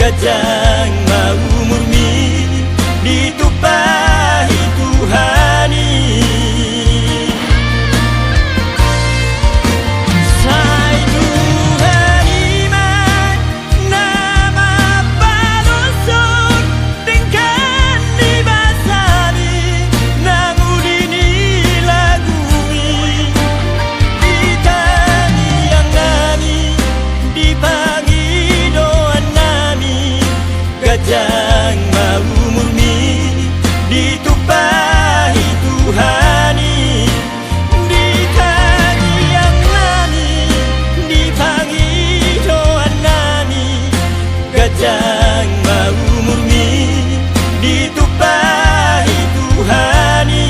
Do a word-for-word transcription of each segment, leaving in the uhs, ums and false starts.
Ganjang ma umurmi, ditumpahi Tuhan i. Sai Tuhan i ma na mambaloshon denggan ni basami, na uli ni lagumi, di tangiangnami, di pangidoannami. Ganjang ma umurmi, ditumpahi Tuhan i. Di tangiangnami, di pangidoannami, ganjang ma umurmi, ditumpahi Tuhan i.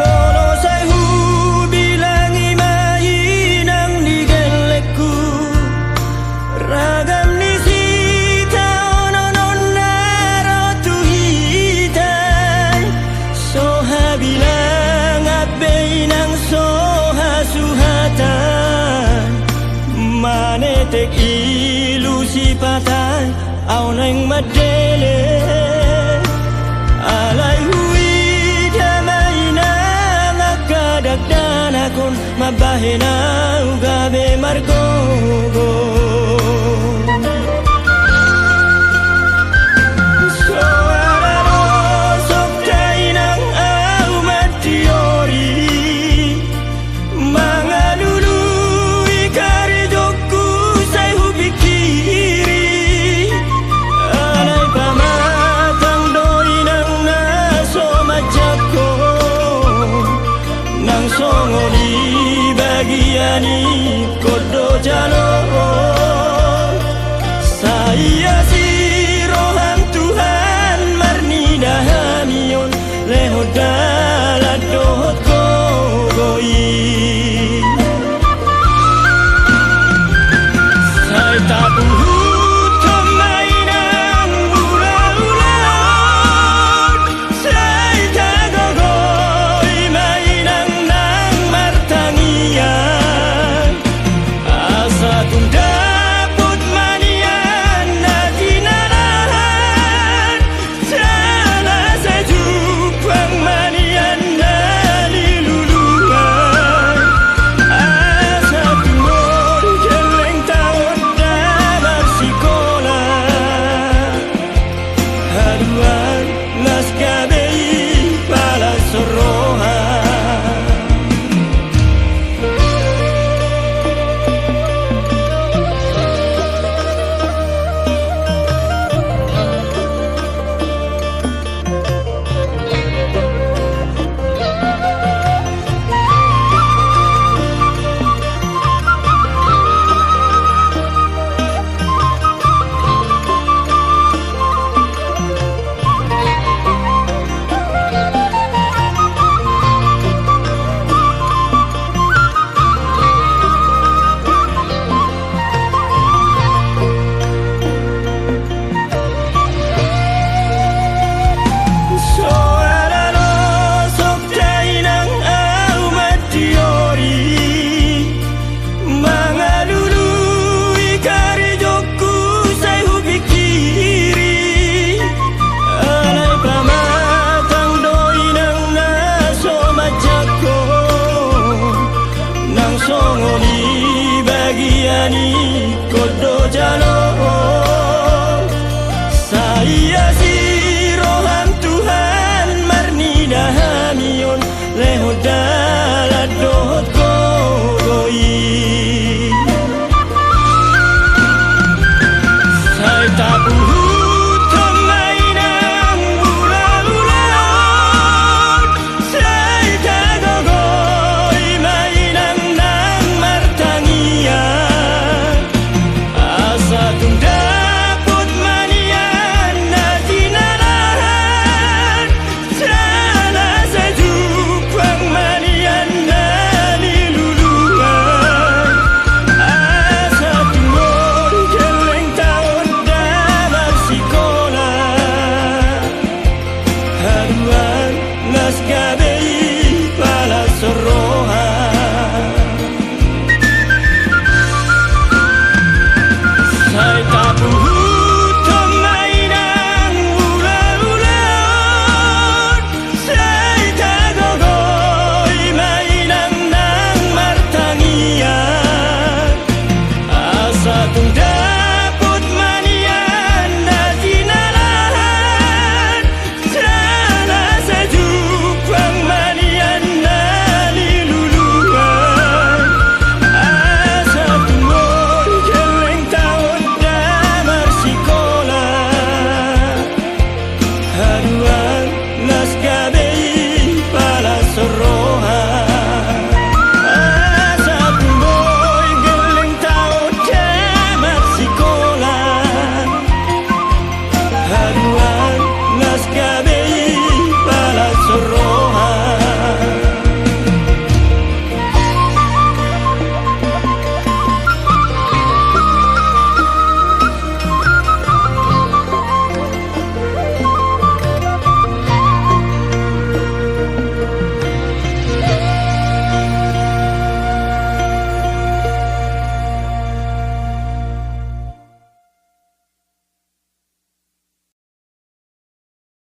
Molo sai hubilangi ma inang di gellengku, ragam ni sitaonon on na ro tu hita i. So habilangan be inang, so hasuhatan, manetek ilu sipata i. Ahu naeng mandele, alai huida ma inang angka dakdanak on mambahen ahu gabe margogo. So ala losok da inang ahu mantiori, mangalului karejongku sai hupingkiri. Alai pamatang do inang na so manjangkon, nang songon i bagian ingkon do jalo. Sai asi roham Tuhan marnida hami on, lehon dalan dohot gogo i. Sai tapuhuthon ma inang hulahula on, sai tagogoi ma inang nang martangiang, asa tung dapot ma nian na jinalahan. Jala sai jumpang ma nian na niluluan, asa tumori gellengta on da marsikola. Haduan las gabe i pala so roha. So ala losok da inang ahu mantiori, mangalului karejongku sai hupingkiri. Alai pamatang do inang na so manjangkon, nang songon i bagian ingkon do jalo. Sai asi roham Tuhan marnida hami on, lehon dalan dohot gogo i.